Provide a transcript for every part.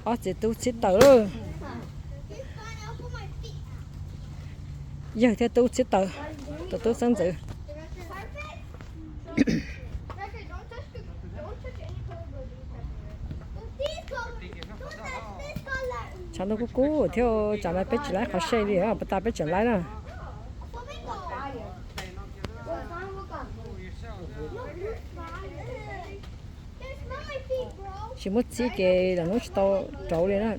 Ob txiv tub txhib taws lawm. Yawg thiab tub txhib taws, tus tub xeeb ntxwv. Tshav ntuj kub kub thiab, tsam no peb tsis laib qhov se li, pas tas peb tseem laib na. Tsis muab txhib ces lwm hnub tsis tau rauv li na.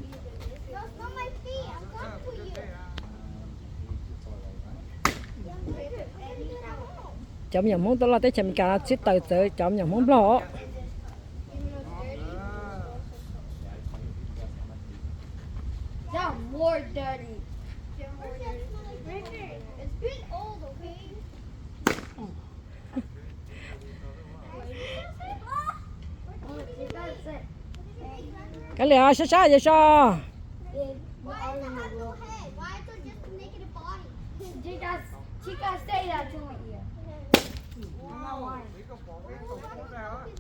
Cov me nyuam Hmoob tuaj loj teb chaws Amelikas no txhib taws txawv cov me nyuam Hmoob Nplog os. Kav liam sab sab yawg so.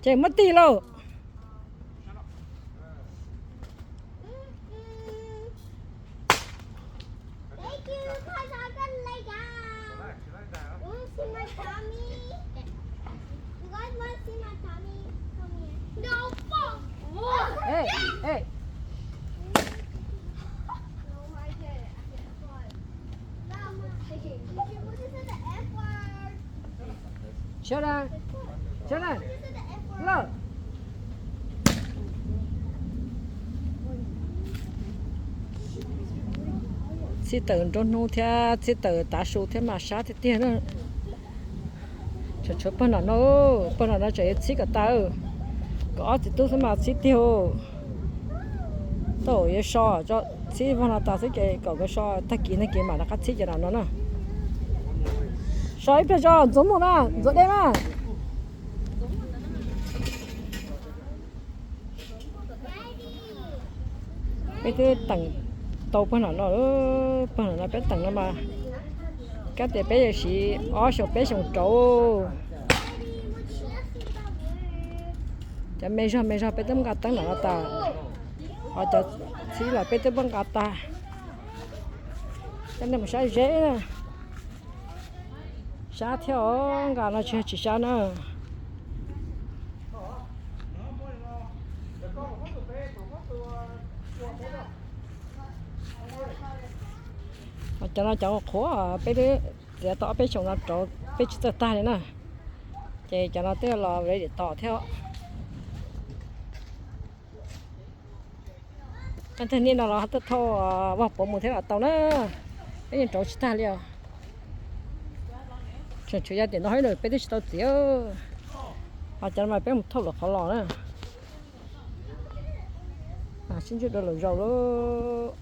Ces muab tig lauj. Txhib taws nruab hnub thiab txhib taws tav su thiab mas sab tiag tiag na. Tshuav pawg no no, pawg no no tseem yuav txhib kom tas, kom ob txiv tub xwb mas txhib tiag. Tau yuav so, txhib vog no tas xwb ces kom nkawd so tag kis tag kis mam rov qab txhib cov no no na. So ib pliag tso, ntxuav mus na, ntxuav dej na. Peb twb teem tau pawg no no, pawg no no peb teem no mas kab tias peb yuav siv ob xyoos peb xyoos rauv. Cov me zog me zog peb twb nqa teeb no no tas, ho cov txhib los peb twb nqa tas. Cov nej mus saib zeb, sab thiab os, nqa no tsis yog tsis sab na. Ho cov no cov qhuav peb twb txiav tau ob peb xyoos no rauv peb tsis txawj tag li na. Ces cov no twb los ready tos thiab. Leej twg niaj no los thauj vog puav mus thiab los tau na. Peb yeej rauv tsis tag li os. Tseem tshuav yog tiam no hauv no peb twb tsis tau txiav, ho cov no mas peb mus thauj lawm qhov los na. Sib ntsib dua lwm zaus lauj.